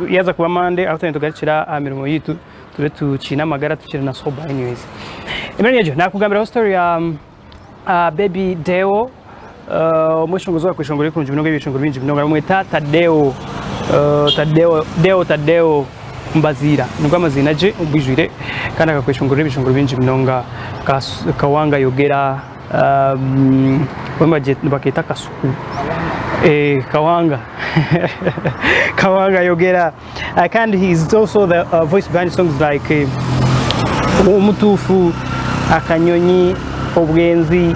yaza kuba Monday ahu twine tugarukira aha mirimo yitu tube tukiine amagara tukiri na sober anyways. Emirundi egyo nakugambiraho story ya Baby Deo omweshongozi owa kweshongora ebirungi munonga ebyeshongoro bingi munonga bamweta Tadeo Tadeo Deo Tadeo Mbaziira nigo amaziina gye omu bwijwire kandi akakweshongorera ebyeshongoro bingi munonga Kawanga Yogera abamwe nibakeeta Kasuku Kawanga Kawanga Yogera kandi he is also the voice behind songs like Omutuufu, Akanyonyi, Obwenzi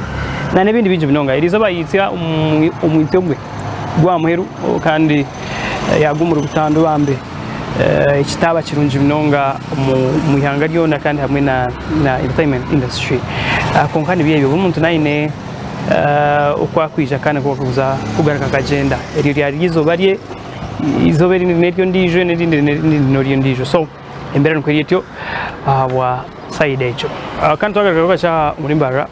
na n'ebindi bingi munonga. Eriizooba yaitsya omwitsyo gwe gw'aha muheru kandi yaagwa omuri butandu bambe ekitaaba kirungi munonga omu ihanga ryona kandi hamwe na entertainment industry. Kwonka nibyo ebyo buri muntu naaba aine oku arikwija kandi n'oku arikuza kugaruka akagyenda. Eryo ryaba riri eizooba rye. Eizooba erindi n'eryo ondiijo n'erindi n'eryo ondiijo so embeera nikwo eri etyo ahabwa sayidi egyo. Kandi twagaruka kakye aha omuri Mbarara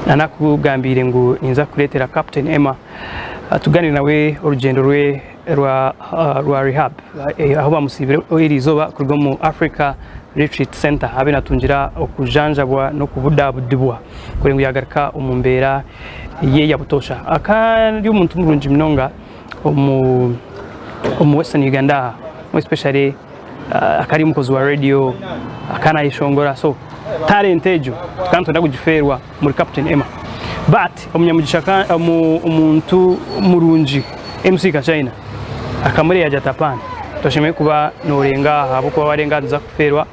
nanakugambiire ngu ninza kukureetera Captain Emma tugaaniire nawe orugyendo rwe rwa rwa rehab ahu bamusiibire eri izooba kuruga omu Africa Retreat Centre ahu abaire natungira okujanjabwa n'okubudabudibwa kureba ngu yagaruka omu mbeera ye ya butoosha. Aka ndi omuntu murungi munonga omu omu western Uganda aha more especially akaba ari omukozi wa radio akaba nayeshongora so talent egyo tukaba nitwenda kugifeerwa omuri Captain Emma but omunyamugisha omuntu murungi MC Kachina akamureeba yagira ati apaana toshemereire kuba norenga aha ahabw'okuba warenga aha noza kufeerwa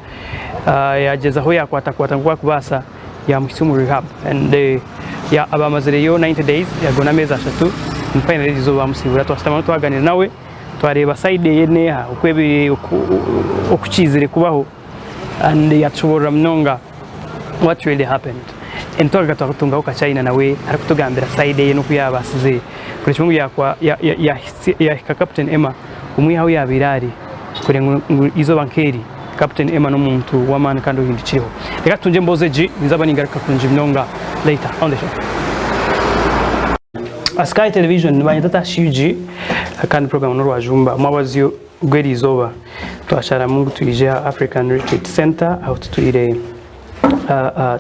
yagyezaho yakwatakwata nk'oku arikubaasa yamuhitsya omu rehab and bamazireyo 90 days ago n'ameezi ashatu and finally erizooba bamusiibura twashutama twaganira nawe twareeba side eye neeha oku kiizire kubaho and yatushoboorora munonga what really happened and twagaruka twatungaho Kachina nawe arikutugambira side eye n'oku yaabaasize kureeba ngu yahika Captain Emma kumwiha ahu yaabaire ari kureba ngu eizooba nk'eri Captain Emma n'omuntu w'amaani kandi ohindukireho. Reka tutungye emboozi egi ninza ningaruka kurungi munonga later on the show. Sky Television nibanyeta Tash UG kandi program n'orwajumba omwabazyo gw'eriizooba twasharamu ngu twije aha African Retreat Centre ahu tutwire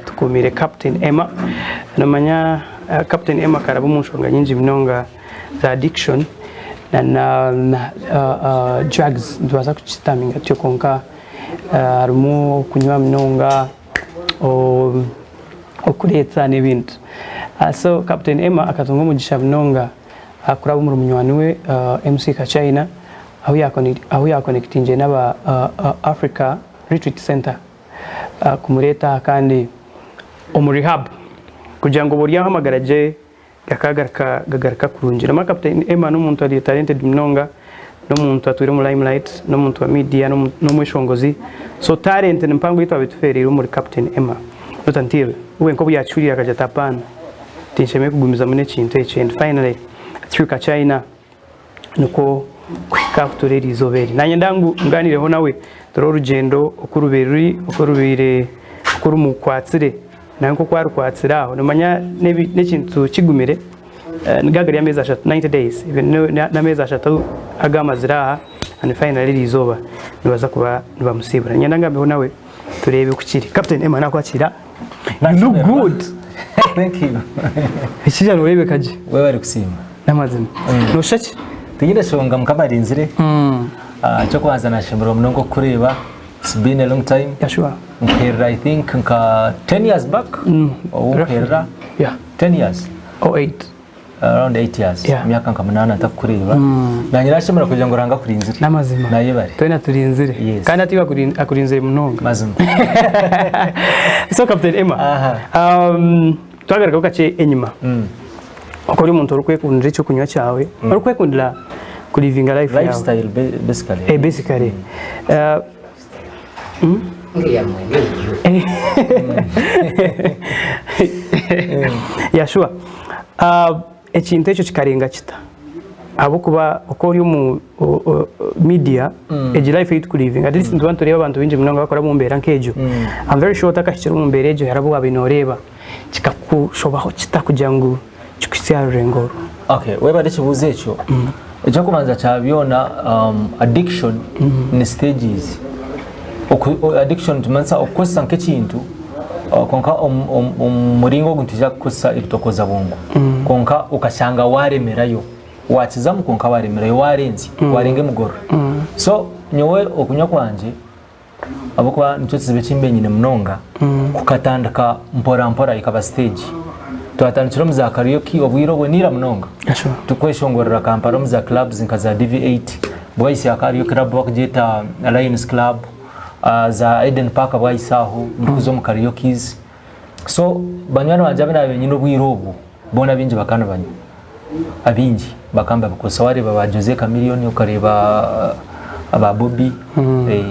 tukuumire Captain Emma. Nomanya Captain Emma akaraba omu nshonga nyingi munonga za addiction na drugs nitubaasa kukitaminga tutyo kwonka harimu okunywa munonga, okureetsa n'ebindi. So Captain Emma akatunga omugisha munonga kuraba omuri munywani we MC Kachina ahu yaakonekitingire n'aba Africa Retreat Centre kumureeta aha kandi omu rehab kugira ngu oba ori aho amagara ge Gakagaruka gagaruka kurungi. Namara Captain Emma n'omuntu ari talented munonga, n'omuntu atwire omu limelight, n'omuntu wa media, n'omweshongozi. So talent ni mpango ei twabaire tufeereirwe omuri Captain Emma. Not until we nk'obu yaakihuriire akagira ati apaana, tinshemereire kugumizamu n'ekintu eki and finally through Kachina nikwo kuhika ahu turi eriizooba eri. Nanyenda ngu nganireho nawe turebe orugyendo oku rubaire ruri, oku rubaire oku rumukwatsire nawe nk'oku arukwatsire aho. Nomanya n'ekintu kigumire, nigo gari ameezi ashatu, 90 days, n'ameezi ashatu agu amazire aha and finally eriizooba nibaza kuba nibamusiibura. Niinyenda ngambeho nawe tureebe oku kiri. Captain Emma nakwakiira. You look good. Thank you. Ekija norebeka gye. Webare kusiima. N'amazima. Noshusha ki? Tinyine shonga Mukama arinzire. Ah, Ekyokubanza nashemererwa munonga okukureeba. It's been a long time. Yeah, sure. Nkuherera I think nka 10 years back. Obu nkuherera Yeah. 10 years. Oh, eight. Around 8 years. Yeah. Emyaka nka munaana ntakukureeba. Nanye nashemererwa kugira ngu Ruhanga akurinzire. N'amazima. Nayebare. Twena turinzire. Yes. Kandi hati iwe akurinzire munonga. Mazima. So Captain Emma. Aha. Twagarukaho kakye enyima. Oku ori omuntu orikwekundira ekyokunywa kyawe, orikwekundira kulivinga life yaawe. Lifestyle basically. Eh, basically. Yeah, sure. Ekintu ekyo kikarenga kita? Ahabw'okuba oku ori omu media, egi life ei tukulivinga, at least nituba nitureeba abantu baingi munonga bakora omu mbeera nk'egyo. I'm very sure otakahikire omu mbeera egyo hariho abu waabaire nooreeba. Kikakushobaho kita kugira ngu kikuhitsye aha rurengo oru? Okay, webare ekibuuzo ekyo. Eky'okubanza kya byona addiction ni stages. Addiction nikimanyisa okukozesa nk'ekintu kwonka omu muringo ogu nitwija kukozesa ebitokoza bwongo kwonka okashanga waremerayo wakizamu kwonka waremerayo warenzya warenga emigorora. So nyowe okunywa kwangye Ahabw'okuba nikyo kizibu eki mbaire nyine munonga, kukatandika mpora mpora ekaba siteegi. Twatandikira omu za karaoke obwire obwo n'eira munonga. Turikweshongorera Kampala omu za clubs nka za DV8, Bwaise hakaba hariyo club bakugyeta Lions Club, za Eden Park Bwaise aho, ndikuza omu karaokes. So banywani bangye abu naabaire nyine obwire obwo, boona abaingi bakaba nibanywa. Abaingi bakaba nibabikozesa. Waareeba ba Jose Chameleone, okareeba ba Bobi,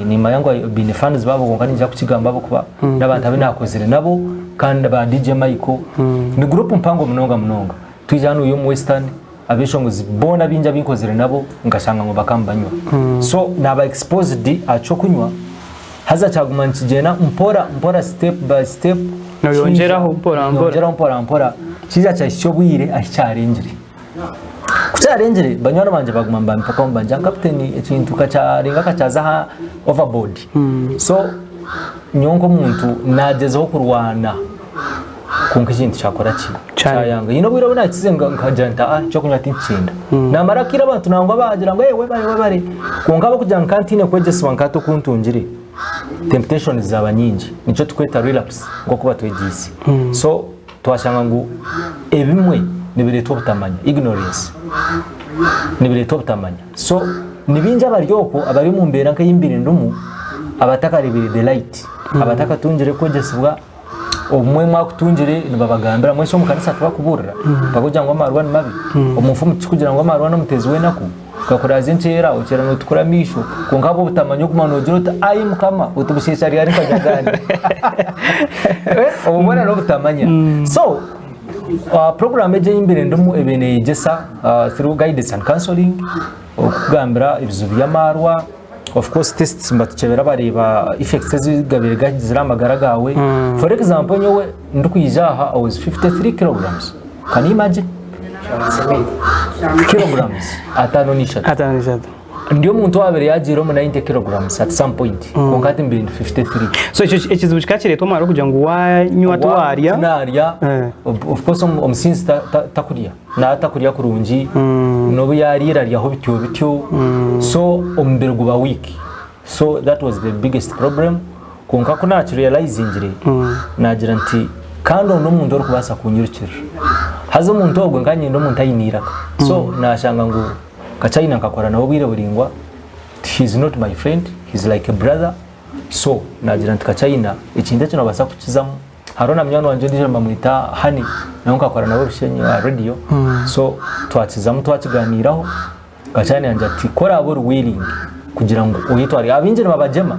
nimanya ngu baine fans baabo kwonka niinyija kukigamba ahabw'okuba n'abantu abu naakozire nabo kandi ba DJ Michael, ni group mpango munonga munonga. Twija hanu omu Western, abeshongozi boona abaingi abu nkozire nabo nkashanga ngu bakaba nibanywa. So naaba exposed aha ky'okunywa. Haza kyaguma nikigyenda mpora mpora step by step. Noyongyeraho mpora mpora. Noyongyeraho mpora mpora. Kija kyahitsya obwire ahi kyarengire. Ku kyarengire banywani bangye baguma nibampikaho nibangira ngu kaputeni ekintu kakyarenga kakyaza aha overboard. So nyowe nk'omuntu nagyezaho kurwana kwonka ekintu kyakora ki? Kyayanga. Haine obwire obu nakize nkagira nti aa ekyokunywa tinkikyenda. Namara akaire abantu nangwa bagira ngu webare webare kwonka ahabw'okugira ngu nkaba ntiine kwegyesibwa nka hati oku ntungire, temptations zaaba nyingi. Nikyo turikweta relapse nk'oku batwegyeise. So twashanga ngu ebimwe nibireetwa obutamanya, ignorance, nibireetwa obutamanya. So ni baingi abari okwo abari omu mbeera nk'ei mbaire ndimu abatakareebire the light, abatakatungire kwegyesibwa. Obumwe mwakutungire nibabagambira mwesi omu kanisa tibakuburira bakugira ngu amarwa ni mabi omunfumu tikikugira ngu amarwa n'omutezi w'enaku gakuraaza enkyera okyera notukura amaisho kwonka ahabw'obutamanya oguma nogira oti ai mukama oti busheesha ryari nkajya agandi obwo bwona n'obutamanya so program egi ei mbaire ndimu ebaire neyegyesa through guidance and counseling okukugambira ebizibu by'amarwa Of course tests nibatukyebera bareeba effects ezi gabaire gagizire aha magara gaawe. For example nyowe ndikwija aha I was 53 kilograms. Can you imagine? Kilograms 53. 53. Ndi omuntu owabaire yagiire omu 90 kilograms at some point kwonka hati mbaire ndi 53. So ekyo ekizibu kikaba kireetwa amaarwa kugira ngu wanywa tiwarya. Tinarya. Of course omusinzi takurya. Naaba atakurya kurungi, n'obu yaariire aryaho bityo bityo, so omubiri guba weak. So that was the biggest problem. Kwonka ku naakirealizingire, naagira nti kandi onu n'omuntu orikubaasa kunyirukirira. Haza omuntu ogwo nkaba niinyenda omuntu aine eiraka. So naashanga ngu Kachaina nkakora nawe obwire buraingwa, he is not my friend, he is like a brother. So naagira nti Kachaina ekintu eki noobaasa kukizamu. Hariho na munywani wangye ondiijo nibamweta Honey nawe nkakora nawe Bushenyi aha radio so twakizamu twakiganiiraho Kakyana yangira ati ku oraabe ori willing kugira ngu oyetware abaingi nibabagyema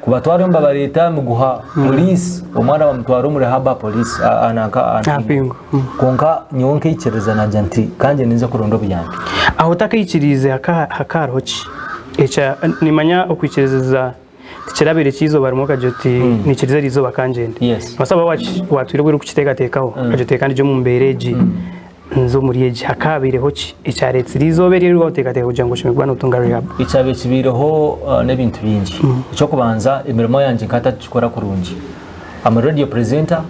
kubatwara nibabareeta aha miguha police omwana bamutwara omu rehab aha police nanka aha Aha mpingu. Kwonka nyowe nkaikiriza nagira nti ka ngyende nze kuronda obuyambi. Aho otakaikiriize hakaba hariho ki? Ekya nimanya okwikiriza Tikirabaire ky'eizooba rimwe okagira oti niikiriza eri izooba ka ngyende. Yes. Noobaasa kuba waatwire obwire orikukiteekateekaho okagira oti reka ndigye omu mbeera egi nze omuri egi. Hakaabaireho ki ekyareetsire eizooba eri eri waateekateeka kugira ngu oshemereire kuba nootunga rehab? Ekyabaire kibaireho n'ebintu bingi. Eky'okubanza emirimo yangye nkaba ntakugikora kurungi. I'm a radio presenter,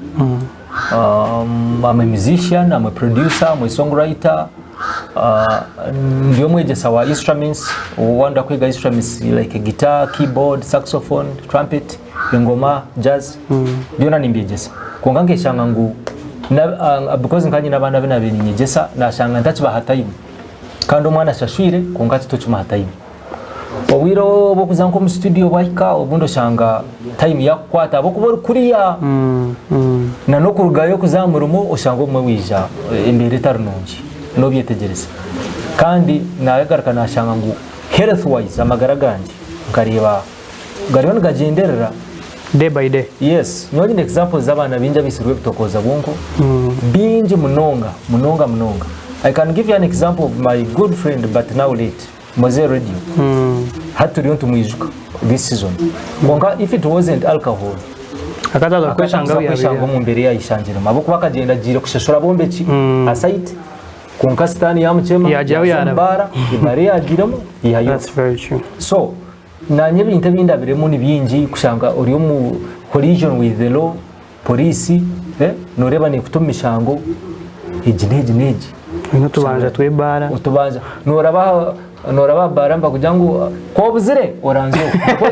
I'm a musician, I'm a producer, I'm a songwriter, ndi omwegyesa wa instruments, waaba ndakwega instruments like guitar, keyboard, saxophone, trumpet, engoma, jazz, byona nimbyegyesa. Kwonka nkeshanga ngu because nkaba nyine abaana abu naabaire ninyegyesa, nashanga ntakibaha time. Kandi omwana ashashwire kwonka titokimuha time. Obwire obw'okuza nk'omu studio bwahika obundi oshanga time yakukwata ahabw'okuba ori kuriya na n'okurugayo kuza aha murimo oshanga obumwe bwija embeera etari nungi n'obyetegyereza. Kandi nagaruka nashanga ngu health wise amagara gangye nkareeba gariyo nigagyenderera. Day by day. Yes, nyowe nyine examples z'abaana baingi abaitsirwe ebitokooza bwonko bingi munonga munonga munonga. I can give you an example of my good friend but now late. Mozey Radio hati turiyo nitumwijuka this season kwonka if it wasn't alcohol Kwonka Sitaani yaamukyema, Yaagira ahu yaaza omu yaaraba. baara, ebaara ei yaagiiremu yaihayo. That's very true. So naanye ebintu ebi ndabiremu ni bingi kushanga ori omu collision with the law, poriisi eh, nooreeba neekuta omu mishango egi n'egi n'egi. Oine otubanja tw'ebaara. Otubanja nooraba nooraba aha baara nibakugira ngu ku obuzire oranze oku.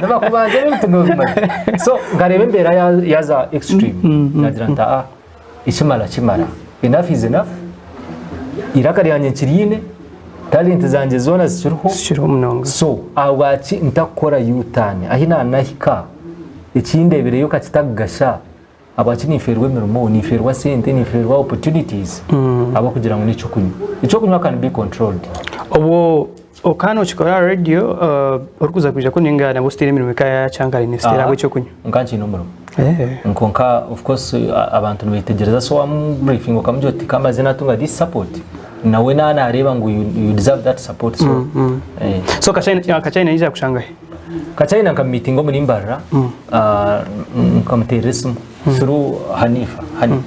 Nibakubanza ebintu noobimanya. So nkareeba embeera yaaza extreme naagira nti aa Ekimara kimara. Enough is enough. Eiraka ryangye nkiriine, talent zangye zoona zikiriho. Zikiriho munonga. So ahabwaki ntakukora U-turn? Ahi naanahika ekindeebireyo kakitakugasha, ahabwaki ninfeerwa emirimo, ninfeerwa sente, ninfeerwa opportunities ahabw'okugira ngu n'eky'okunywa. Eky'okunywa can be controlled. Obwo okaba nokikora aha radio orikuza kwija kunu ninga nabwo ositeire emirimo eka yakyankarine ositeire ahabw'ekyokunywa? Nka nkiine omurimo. Kwonka of course abantu nibetegyereza so wamubriefinga okamugira oti kamaze natunga this support nawe naaba nareeba ngu you deserve that support so eh. So Kachina yaija kushanga hi? Kachina nkamumitinga omuri Mbarara nkamuteerera esimu through Hanifa Hani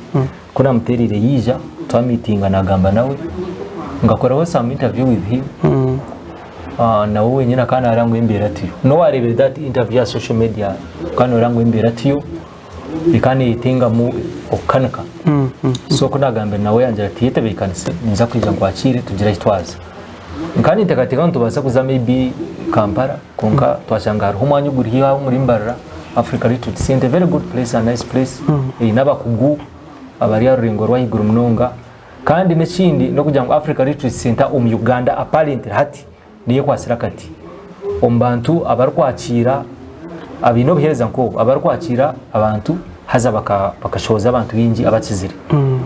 ku namuteereire yaija twamitinga nagamba nawe nkakoraho some interview with him Nawe wenyine akaba nareeba ngu embeera tiyo. N'owareebire that interview aha social media akaba noreeba ngu embeera tiyo, ekaba neyetengamu okukanika. So ku nagambire nawe yangira ati yetebeekanise ninza kwija nkwakiire tugire ahi twaza. Nkaba ninteekateeka ngu nitubaasa kuza maybe Kampala kwonka twashanga hariho omwanya oguri haihi aho omuri Mbarara, Africa Retreat Centre, very good place and nice place, eine abakugu abari aha rurengo rw'ahaiguru munonga. Kandi n'ekindi n'okugira ngu Africa Literacy Centre omu Uganda apparently hati niyo ekwatsire akati omu bantu abarikwakiira abaine obuheereza nk'obu abarikwakiira abantu haza bakashohoza abantu baingi abakizire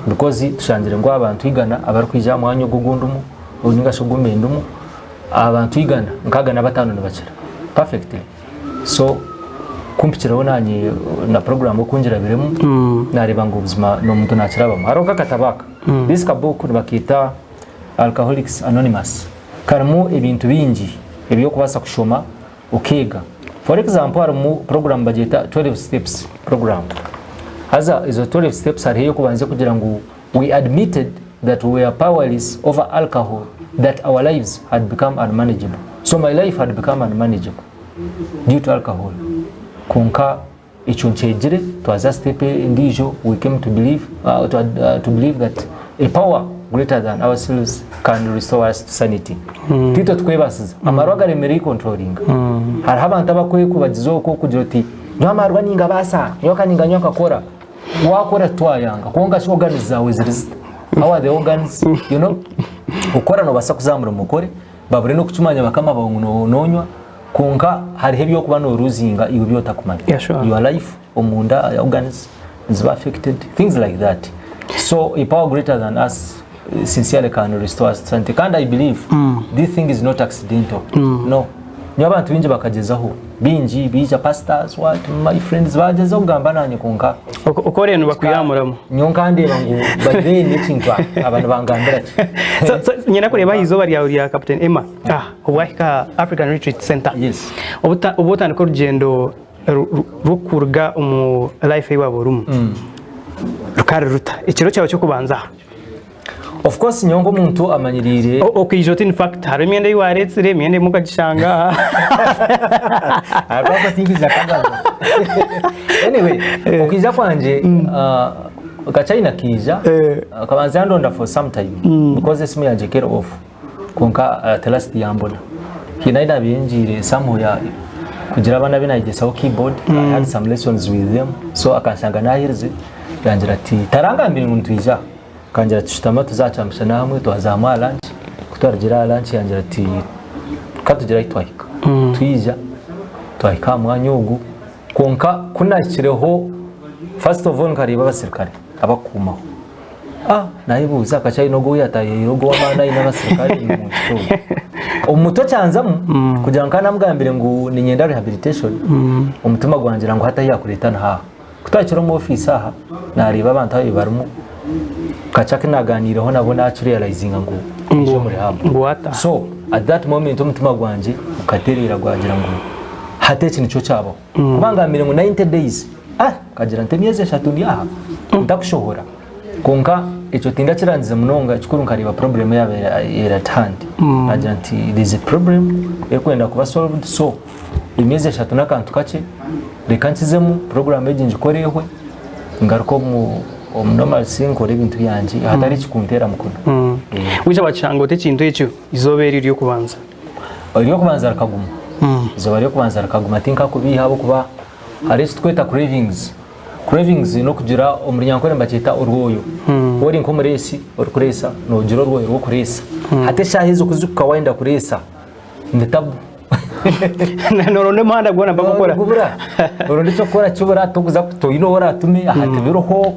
because tushangire ngu abantu igana abarikwija aha mwanya ogu ogundimu ninga shi ogu mbendimu abantu igana nkaaga na bataano nibakira perfectly. So kumpikireho nanye na program oku ngirabiremu nareeba ngu buzima n'omuntu nakirabamu. Hariho nk'akatabo aka, this ka book nibakeeta Alcoholics Anonymous karimu ebintu bingi eby'okubaasa kushoma okeega. For example harimu program bagyeta 12 steps program. Haza ezo 12 steps hariho ey'okubanza erikugira ngu we admitted that we were powerless over alcohol that our lives had become unmanageable. So my life had become unmanageable due to alcohol. Kwonka ekyo nkyegire twaza step endiijo we came to believe, uh, to, uh, to believe that a power greater than ourselves can restore us to sanity. Mm. Titwe tukwebasiza mm. amarwa garemereire controlling. Mm. Hariho abantu abakwekubagiza okwo kugira oti nywa amarwa ningabaasa nyoka ninganywa nkakora Wakora titwayanga kwonka shi organs zaawe ziri zita? How are the organs? You know? Okukora nobaasa kuza aha murimo okore babure n'okukimanya bakama baawe ngu nonywa kwonka hariho ebi orikuba noruzinga iwe ebi otakumanya. Yeah, sure. Your life omunda organs niziba affected things like that. So a power greater than us sincerely can restore us to sanity. Kandi I believe this thing is not accidental. No. Nyowe abantu baingi bakagyezaho baingi baija pastors what my friends bagyezaho kugamba nanye kwonka Oku oriyo nibakwiyamuramu. Nyowe nkandeeba ngu by then ekintu aba nibangambira ki. So, nyenda kureeba aha izooba ryawe rya Captain Emma ah, obu wahika aha African Retreat Center. Yes. Obu otandika orugyendo rw'okuruga omu life ei waaba orimu, rukaba ruri ruta? Ekiro kyawe ky'okubanza aha. Of course nyowe nk'omuntu amanyiriire. Okaija oti in fact hariho emyenda ei wareetsire, emyenda emwe okagishanga aha. Ahabw'okuba tinkiija kagamba. Anyway, okwija kwangye Kachina kaija, akabanza yandonda for some time because esimu yangye ekaba eri off kwonka at last yambona. Haine ahu naabaire ngiire somewhere kugira abaana abu naayegyesaho keyboard, I had some lessons with them so akanshanga naaherize yangira ati tarangambire ngu nitwija aha. Akangira ati shutama tuze aha kyamushana hamwe twaza hamwe aha lunch, ku twarugire aha lunch yangira ati ka tugire ahu twahika. Twija twahika aha mwanya ogu kwonka ku nahikireho first of all nkareeba abasirikare abakukuumaho. Ah nayebuuza Kachina ogu ou yataahiire ogu ow'amaani aine abasirikare ni muntu ki ogu? Omu mutwe kyanzamu kugira ngu ka namugambire ngu niinyenda rehabilitation, omutima gwangira ngu hati ahu yaakureeta niho aha. Ku twahikire omu ofiisi aha, naareeba abantu abu barimu, kakye aku naaganiireho nabo naakirealizinga ngu naija omu rehab. Ngu waataaha. So at that moment omutima gwangye gukatereera gwagira ngu hati eki nikyo kyabaho. Ku bangambire ngu 90 days, ah nkagira nti emyezi eshatu ndi aha ntakushohora. Kwonka. ekyo tindakirangize munonga, ekikuru nkareeba problem yaaba eri at hand. Nagira nti there is a problem erikwenda kuba solved so emyezi eshatu n'akantu kakye reka nkizemu program egi ngikore ehwe ngaruke omu omu normalcy nkore ebintu byangye hatari ekikunteera mukono. Waija wakishanga ota ekintu ekyo eizooba eri ery'okubanza? Ery'okubanza rikaguma, eizooba ry'okubanza rikaguma tinkakubiiha ahabw'okuba hariho eki turikweta cravings. Cravings n'okugira omu runyankore nibakyeta orwoyo. Waaba ori nk'omureesi orikureesa noogira orwoyo rw'okureesa. Hati eshaaha ezo ku zirikuhika waayenda kureesa ni tabu. Nooronda omuhanda gwona mpaka okora. Gubura. Oronda eky'okukora kibura tokuza toine ou oraatume aha tibiriho.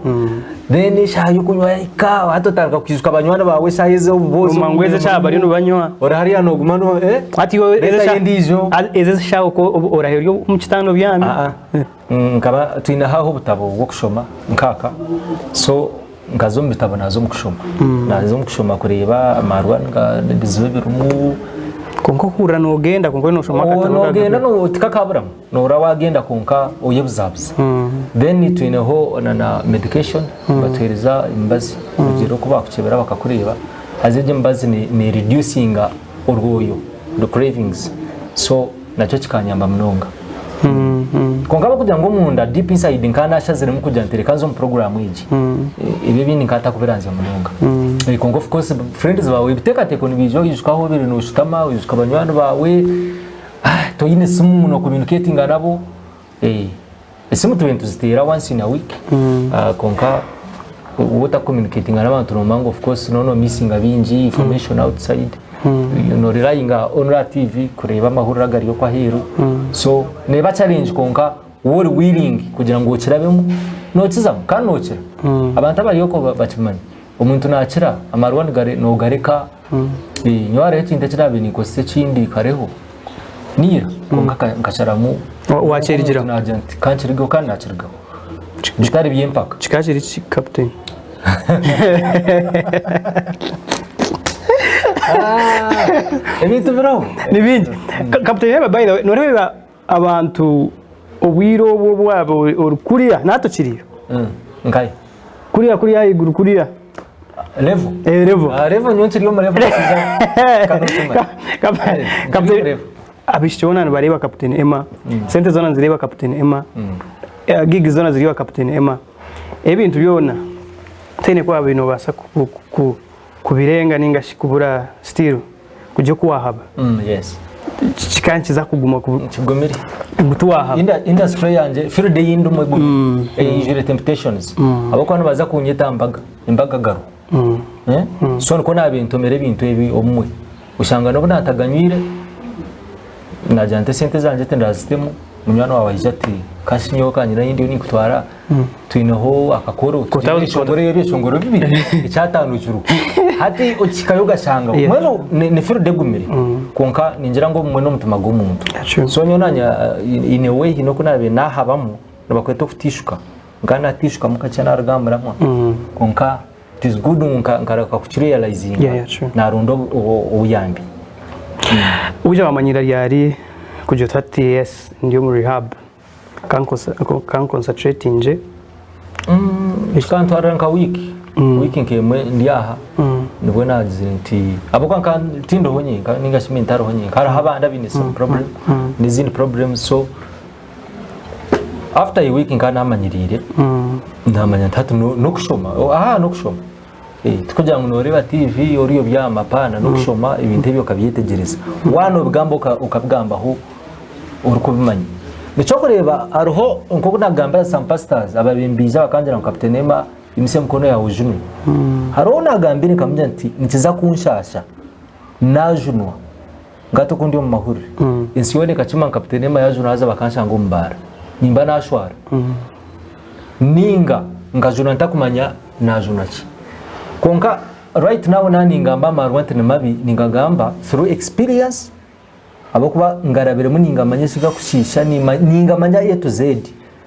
Then eshaaha y'okunywa yahika hati otandika kwijuka banywani baawe eshaaha ezi obu Omanya ngu ezi eshaaha bariyo nibanywa. Ori hariya nooguma no eh? Hati iwe Reetayo endiijo. ezi eshaaha orahera ori omu kitanda obyami. Aa. Nkaba twine haaho obutabo bw'okushoma nkaaka so nkaza omu bitabo naaza omu kushoma naaza omu kushoma kureeba amarwa ebizibu ebirimu Kwonka ohurira noogenda kwonka oriyo nooshoma akatabo noogenda tikakaburamu noora waagenda kwonka oyebuzabuza then twineho na na medication batuheereza emibazi kurugiirira oku baakukyebera bakakureeba haza egyo emibazi ne reducinga orwoyo the cravings so nakyo kikanyamba munonga kwonka ahabw'okugira ngu omunda deep inside nkaba nashaziremu kugira nti reka nze omu program egi ebi ebindi nkaba ntakubiranzya munonga kwonka of course friends baawe ebiteekateeko nibiija oijuka ahu obaire noshutama oijuka banywani baawe toine simu no communicatinga nabo Esimu tubaire nituziteera once in a week kwonka waaba otakucommunicatinga n'abantu noomanya ngu of course nooba noomisinga bingi information outside noorelyinga only aha TV kureeba amahurire agari okwo aheeru so neeba challenge kwonka waaba ori willing kugira ngu okirabemu nookizamu kandi nookira. Abantu abari okwo bakimanya omuntu naakira amarwa noogareka Nyowe hariho ekintu eki naabaire ninkozesa ekindi kareho niira kwonka nkasharamu Wakyerigiraho? Naagira nti kankirigeho kandi naakirigaho bitari by'empaka. Kikaba kiri ki Captain? Ebintu biriho. Ni bingi. Captain reeba by the way, nooreeba abantu obwire obu obu waaba ori kuriya nahati okiriyo? Nkahi? Kuriya kuriya ahaiguru kuriya. Level? Eh, level. Ah, level nyowe nkiri omu level. Kapiteni abaishiki boona nibareeba Kapiteni Emma. Sente zoona nizireeba Kapiteni Emma. Gigs zoona ziri owa Kapiteni Emma. Ebintu byona tihaine ku waabaire noobaasa kubirenga ninga shi kubura still kugira oku waahaba. Yes. Kikaba nikiza kuguma Kigumire. ngu tiwaahaba. Industry yangye, field ei ndimu egumire. Eijwire temptations. Ahabw'okuba nibaza kunyeta aha mbaga. Embaga garo. So nikwo naabaire ntomera ebintu ebi obumwe. Oshanga n'obu naataganywire, naagira nti esente zangye tindazitemu, munywani waawe aija ati kashi nyowe ka nyine ahi ndiyo ninkutwara, twineho akakoro, tugire ebyeshongoro ebyeshongoro bibiri, ekyataano kiriho. Hati okihikayo ogashanga mbwenu ni field egumire kwonka ningira ngu obumwe n'omutima gw'omuntu. So nyowe naanye in a way haine oku naabaire naahabamu, nibakweta okutiishuka. Nkaba natiishukamu kakye naruga aha muramwa kwonka it is good ngu nkareka kukirealizinga Yeah, yeah, true. naronda obuyambi. Waija wamanyira ryari kugira oti hati yes ndi omu rehab kanconcentratingye. Kikantwarira nka wiiki, wiiki nk'emwe ndi aha nibwo nagizire nti ahabw'okuba nka tindiho nyenka ninga shi ntariho nyenka hariho abandi abaine same problem n'ezindi problems so After a week nkaba namanyiriire namanya nti hati n'okushoma aha n'okushoma tikugira ngu noreeba TV ori obyama apaana n'okushoma ebintu ebyo okabyetegyereza waaba nobigamba okabigambaho orikubimanya. Ekyokureeba hariho nk'oku nagambira some pastors ababembiija bakangira ngu Captain Emma imutsya emikono yaawe ojunwe. Hariho ou nagambire nkamugira nti nikiza kunshaasha najunwa. Nkahati oku ndi omu mahurire, ensi yoona ekakima nka Kapiteeni Emma yaajuna haza bakanshanga omu baara. Nimba naashwara? Nainga nkajuna ntakumanya naajuna ki? Kwonka right now naaba ningamba amaarwa nti ni mabi, ningagamba through experience ahabw'okuba ngarabiremu ningamanya eki gakushiisha, ningamanya A to Z.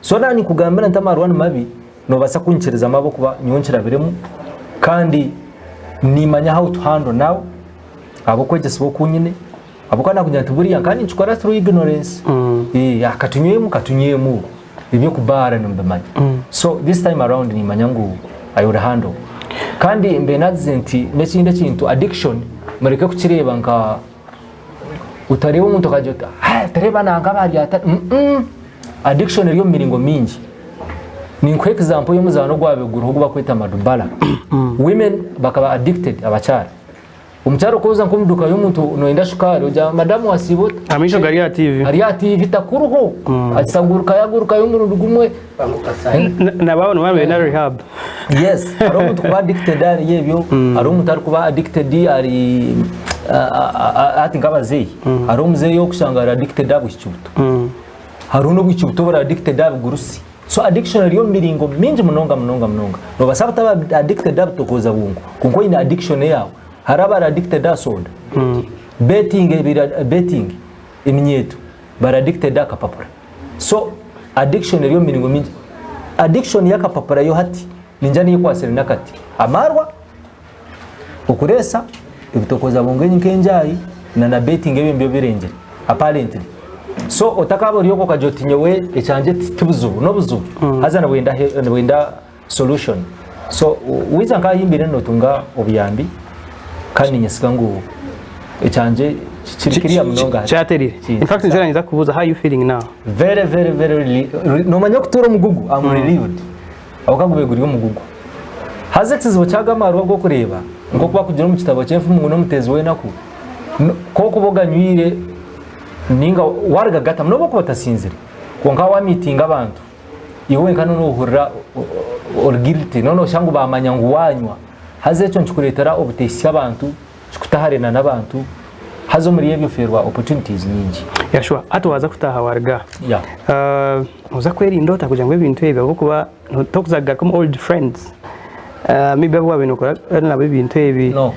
So naaba ninkugambira nti amaarwa ni mabi, noobaasa kunyikirizamu ahabw'okuba nyowe nkirabiremu kandi niimanya how to handle now. Ahabw'okwegyesibwa oku nyine, ahabw'okuba naakugira nti buriya nkaba ninkikora through ignorance, eh, katunywemu katunywemu, eby'okubaara nimbimanya. So this time around niimanya ngu I will handle. Kandi mbe nagize nti n'ekindi ekintu addiction mureke kukireeba nka otareeba omuntu okagira oti "Ah, tareeba nanka bari ata mm addiction eri omu miringo mingi. Ninkuha example y'omuzaano ogwabaire guriho ogu barikweta madubala. Women bakaba addicted abakyara. Omukyara okooza nk'omu duuka y'omuntu noyenda shukaari ogira madamu wasiiba ota? Amaisho gari aha TV. Ari aha TV takuruho. Agurukayo agurukayo omurundi gumwe. Na baabo nibo na rehab. Yes, hariho omuntu kuba addicted ahari ebyo, hariho omuntu arikuba addicted ari hati nk'abazeeyi. Hariho omuzeeyi orikushanga ari addicted aha bwishiki buto. Hariho n'obwishiki buto oburi addicted aha bigurusi. So addiction eri omu miringo mingi munonga munonga munonga. Nobaasa kutaba addicted aha butokooza bwonko kwonka oine addiction eyaawe. Hariho abari addicted aha soda, betting ebiri betting, eminyeeto bari addicted aha kapapura. So addiction eri omu miringo mingi. Addiction y'akapapura yo hati ningira niyo ekwatsire n'akati. Amaarwa, okureesa, ebitokooza bwonko nk'enjaayi na na betting ebyo nibyo birengire apparently. So otakaaba ori okwo okagira oti nyowe ekyangye ti buzibu, n'obuzibu haza nibwenda nibwenda solution. So waija nk'aha ahi mbaire nootunga obuyambi kandi niinyesiga ngu ekyangye kiri kiriya munonga hati. Kyaterire. In fact nikyo naaza kukubuuza how are you feeling now? Very very very noomanya okutuura omugugu am relieved. Ahabw'okuba gubaire guri omugugu. Haza ekizibu ky'ago amaarwa ag'okureeba, nk'oku bakugira omu kitabo ky'enfumu ngu n'omuteezi w'enaku, ku orikuba oganywire nainga waarigagatamu n'obu orikuba otasinzire, kwonka waamiitinga abantu, iwe wenka noohurira ori guilty, nooshusha ngu baamanya ngu waanywa. Haza ekyo nikikureetera obuteisya abantu, kikuta hare n'abantu, haza omuri ebyo ofeerwa opportunities nyingi. Yeah sure. Hati waaza kutaaha waaruga. Yeah. Nooza kwerinda ota kugira ngu ebintu ebi ahabw'okuba tokuza kugaruka omu old friends maybe abu waabaire nookora nabo ebintu ebi. No.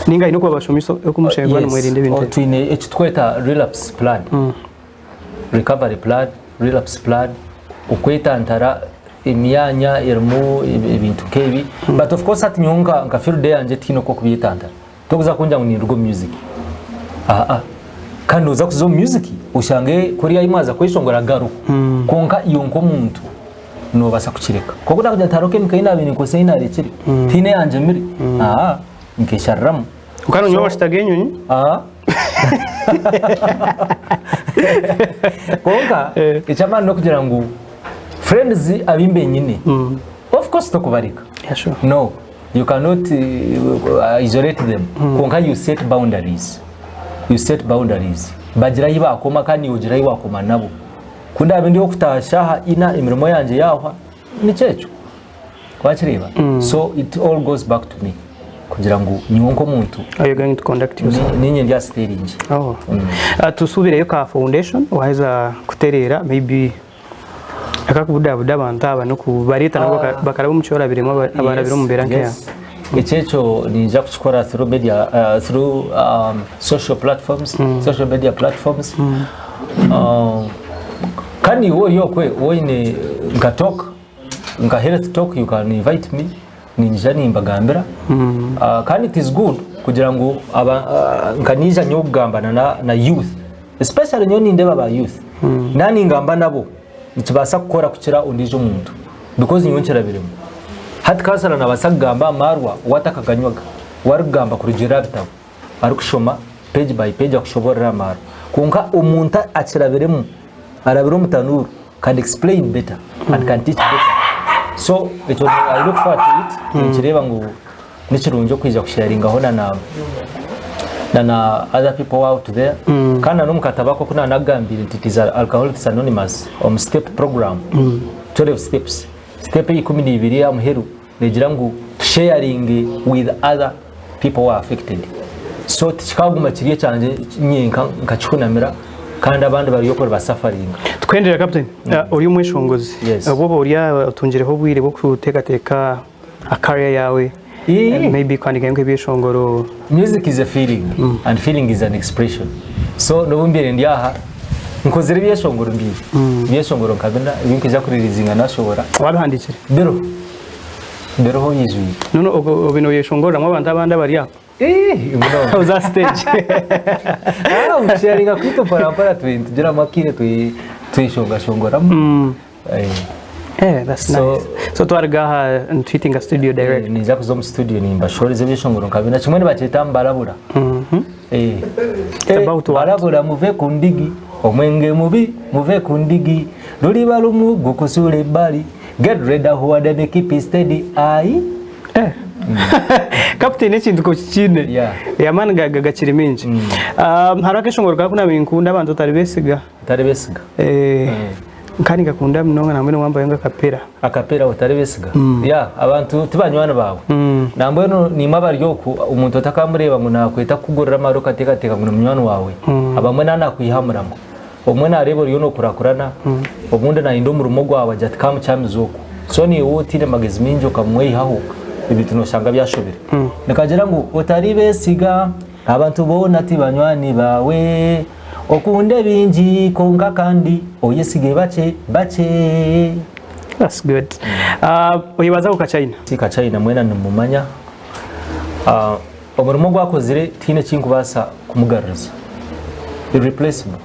Nainga haine oku wabashomesa oku mushemereire kuba nimwerinda ebintu ebi. Twine eki turikweta relapse plan. Recovery plan, relapse plan, okwetantara emyanya erimu ebintu nk'ebi but of course hati nyowe nka nka field eyangye tihaine oku okubyetantara tokuza kungira ngu ninduga omu music aa kandi noza kuza omu music oshange kuriya ahi mwaza kweshongora garuho kwonka iwe nk'omuntu nobaasa kukireka kwonka nakugira nti hariho chemical ei nabaire ninkozesa ei narekire tihaine eyangemire aa nkeshariramu. Kwonka nonywa amajuta g'enyonyi? Aa. Kwonka eky'amaani n'okugira ngu friends abu mbe nyine of course tokubareka. Yeah, sure. No, you cannot isolate them. Kwonka you set boundaries. You set boundaries. Bagira ahi baakoma kandi naiwe ogira ahi waakoma nabo. Ku ndaabe ndi ow'okutaaha shaaha ina emirimo yangye yaahwa, nikyo ekyo. Wakireeba? So it all goes back to me. Kugira ngu nyowe nk'omuntu How you going to conduct yourself? niinye ndi aha steering. Oh. Tusuubireyo ka foundation waheza kutereera maybe akakubudabuda abantu aba n'okubareeta nabo bakaraba omu kyorabiremu abarabire omu mbeera nk'eyawe. Yes. Ekyo ekyo ninja kukikora through media through social platforms, social media platforms. Kandi iwe ori okwe oine nka talk Nka health talk you can invite me ninyija nimbagambira kandi it is good kugira ngu nka nija nyowe kugambana na youth especially nyowe nindeba aba youth na ningamba nabo nikibaasa kukora kukira ondiijo omuntu because nyowe nkirabiremu hati kansala nabaasa kugamba amarwa we atakaganywaga we arikugamba kurugiirira aha bitabo arikushoma page by page akushoborora amarwa kwonka omuntu akirabiremu arabire omu tanuuru can explain better and can teach better so ekyo I look forward to it ninkireeba ngu nikirungi okwija kusharingaho na na na na other people out there kandi na n'omu katabo ako oku naanakugambire nti it is Alcoholics Anonymous omu step program 12 steps step eya 12 aha muheru negira ngu to sharing with other people who are affected so tikikaguma kiri ekyangye nyenka nkakihunamira kandi abandi bariyo kuri basafaringa. Tukuhendera Captain, ori omweshongozi, Yes. obu oba ori aha otungireho obwire bw'okuteekateeka aha career yaawe, maybe kuhandiikayo nk'ebyeshongoro. Music is a feeling and feeling is an expression so n'obu mbaire ndi aha nkozire ebyeshongoro mbiine ebyeshongoro nka bina ebi nkwija kuririzinga nashohora Wabihandiikire? Biriho biriho byijwire. None obwo obe noyeshongoreramu abantu abandi abari aho? Munonga. Oza aha stage. Okusharinga kwaitu mpora mpora nitugiramu akaire tweshongashongoramu. Eh, that's So- nice. So twaruga aha nituhitinga studio direct. Ninza kuza omu studio nimbashoreza ebyeshongoro nka bina kimwe nibakyeta mbarabura. Eh. It's about what? Barabura muve ku ndigi omwenge mubi muve ku ndigi luliba lumu gukusuula ebbali get ready who and keep it steady ayi Eh. Captain ekintu ko kikine. Yeah. Amaani gakiri mingi. Hariho akeshongoro kakunabire ninkunda abantu otari besiga. Otari besiga. Eh. Kandi ngakunda munonga nambwenu wambayo ngu akapera. Akapera otari besiga. Yeah, abantu tibanywani baawe. Nambwenu nimwe abari oku omuntu otakamureeba ngu nakweta kukugurira amaara okateekateeka ngu ni munywani waawe. Abamwe na nakwihamuramu. Obumwe nareeba oriyo nokurakurana, obundi nayenda omurimo gwawe agira ati kamukyamize oku. So naiwe otaine magezi maingi okamweyihaho ebintu noshanga byashobire. Nikagira ngu otaribesiga abantu boona ti banywani baawe, okunde bingi kwonka kandi oyesige bakye bakye. That's good. Oyebaza ku Kachina? Kachina mwena nimumanya. Omurimo ogu akozire tihaine eki ndikubaasa kumugaruriza. Irreplaceable.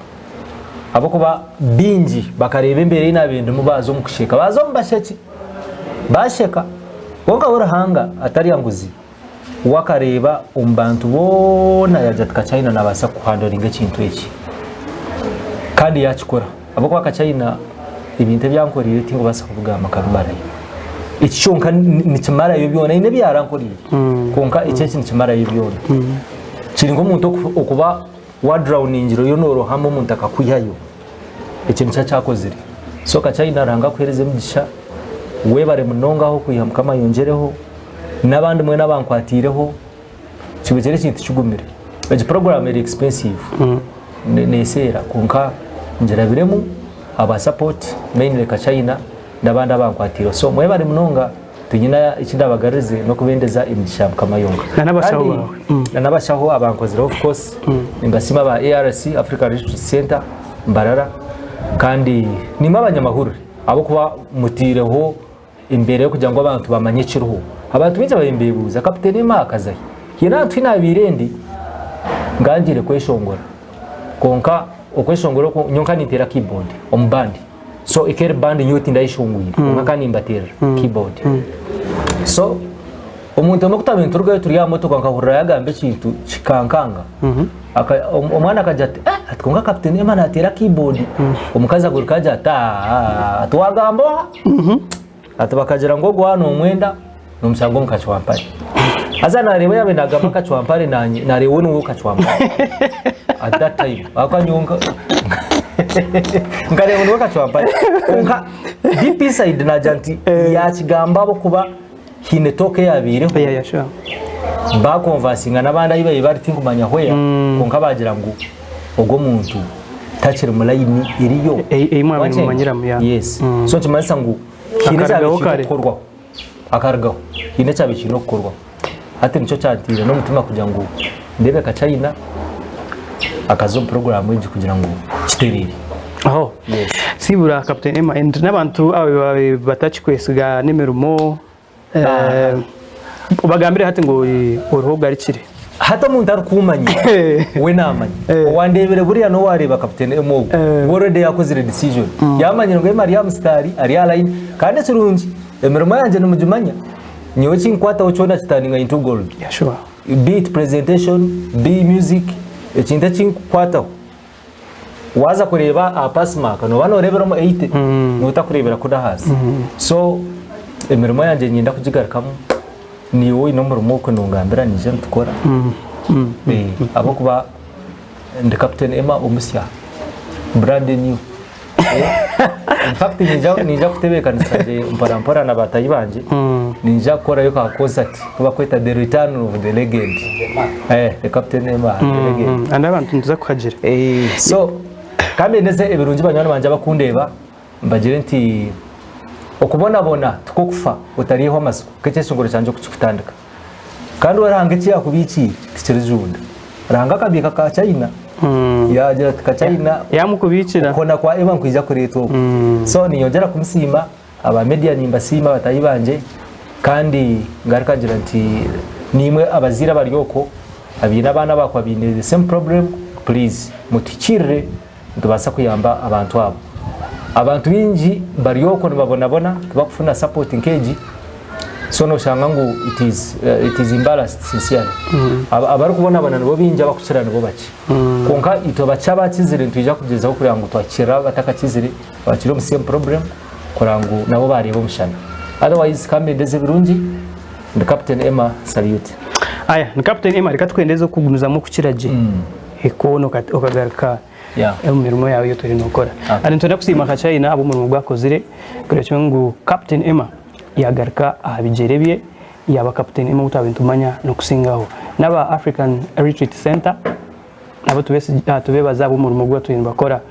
Ahabw'okuba baingi bakareeba embeera ei naabaire ndimu baaza omu kusheka. Baaza omu basheki, baasheka. Kwonka we Ruhanga atarya nguzi, we akareeba omu bantu boona yaagira ati Kachaina naabaasa kuhandoringa ekintu eki. Kandi yaakikora. Ahabw'okuba Kachaina ebintu ebi ankoreire tindikubaasa kubigamba nkabimarayo. Eki kyonka nikimarayo byona, haine ebi yarankoreire kwonka eki eki nikimarayo byona. Kiri nk'omuntu okuba wadrawuningire oriyo norohama omuntu akakwihayo, ekyo nikyo akyakozire. So Kachaina Ruhanga akuhereze emigisha, webare munonga aho kwiha Mukama ayongyereho, n'abandi mwena abankwatiireho, kibukire ekintu kigumire. Egi puroguramu eri expensive, neseera kwonka ngirabiremu ahabwa support mainly Kachaina n'abandi abankwatiireho. So mwebare munonga tinyine eki ndabagarurize n'okubendeza emigisha ya Mukama yonka. Na n'abashaho Kandi baawe. na n'abashaho abankozireho of course nimbasiima aba ARC Africa Retreat Center Mbarara kandi nimwe abanyamahurire ahabw'okuba mutaireho embeera y'okugira ngu abantu bamanye ekiriho. Abantu baingi baabaire nibeebuuza Kapiteeni Emma akaza hi? Haine ahantu ahu naabaire ndi ngangiire kweshongora kwonka okweshongora okwo nyowe nkaba ninteera keyboard omu band. So eka eri band nyowe tindayeshongwire kwonka nkaba nimbateerera keyboard. So omuntu omwe ku twabaire niturugayo turi aha motoka nkahurira yagamba ekintu kikankanga. Aka- om- Omwana akagira ati eh ati kwonka Captain Emma nateera keyboard. Omukazi agaruka agira ati aah ati wagamba oha? Ati bakagira ngu ogu waaba nomwenda nomushanga omu kacwampare. Haza nareeba yaabaire nagamba akacwampare nanye nareeba we niwe kacwampare at that time ahabw'okuba nyowe nka nkareeba ngu niwe kacwampare kwonka deep inside nagira nti yakigamba ahabw'okuba haine talk eyabaireho Yeah, yeah, sure. bakonvasinga n'abandi ahu babaire bari tinkumanya where kwonka bagira ngu ogwo omuntu takiri mu layini eriyo. Ei mwabaire Wakyenda? mumanyiramu, yeah. Yes. So nikimanyisa ngu haine Akarugaho ekyabaire kiine kare. kukorwaho. Akarugaho. Haine ekyabaire kiine kukorwaho. Hati nikyo kyanteire n'omutima kugira ngu ndeebe Kachaina akaza omu puroguraamu egi kugira ngu kitereere. Aho. Yes. Sibura Captain Emma and n'abantu ababaire batakikwesiga n'emirimo eh, obagambire hati ngu oriho ogarukire. Hati omuntu arikuumanya we naamanya. Owandeebire buriya n'owareeba Captain Emma ogwo we already yakozire decision. Yaamanyire ngu Emma ari aha musitaari, ari aha line kandi ekirungi emirimo yangye nimugimanya. Nyowe ekinkukwataho kyona kitaninga into gold. Yeah, sure. Be it presentation, be music, ekintu ekinkukwataho waaza kureeba aha pass mark nooba nooreeberamu 80 niwe otakureebera kunu ahansi. So emirimo yangye niinyenda kugigarukamu, naiwe oine omurimo okwe nongambira niija nitukora ahabw'okuba ndi Captain Emma omusya, brand new. In fact niija kutebeekanisa gye mpora mpora na bataahi bangye, niija kukorayo ka concert aku barikweta the return of the legend, the Captain Emma the legend. And abantu nituza kuhagira. So ka mbendeze ebirungi banywani bangye abakundeeba mbagire nti okubonabona tikwo kufa otarihwa amatsiko nk'ekyeshongoro kyangye oku kirikutandika. Kandi we Ruhanga eki yaakubiikiire tikirijunda. Ruhanga akabiika ka China yaagira ati ka China Yaamukubiikira. okuhona kwa Eva nikwija kureetwa oku. So niinyongyera kumusiima, aba media nimbasiima bataahi bangye kandi ngaruka ngira nti naimwe abazaire abari okwo abaine abaana abakuba baine the same problem please mutuhikiirire nitubaasa kuyamba abantu abo. Abantu baingi bari okwo nibabonabona tibakufuna support nk'egi so noshanga ngu it is, uh, it is imbalanced sincerely. Mm. Abarikubonabona nibo baingi abakukira nibo bakye. Mm. Kwonka itwe bakye abakizire nitwija kugyezaho kureba ngu twakira abatakakizire bakiri omu same problem kureba ngu nabo bareeba omushana. Otherwise kambendeze ebirungi ndi Captain Emma salute. Aya ni Captain Emma reka tukwendeze okugumizamu okukira gye. Mm. Ekoona okagaruka omu mirimo yaawe ei otwire nookora. Kandi nitwenda kusiima nka China ahabw'omurimo ogu akozire kureeba kimwe ngu Captain Emma yaagaruka aha bigyere bye yaaba Captain Emma ou twabaire nitumanya n'okusingaho. N'aba African Retreat Centre nabo tubeebaze ahabw'omurimo ogu batwire nibakora.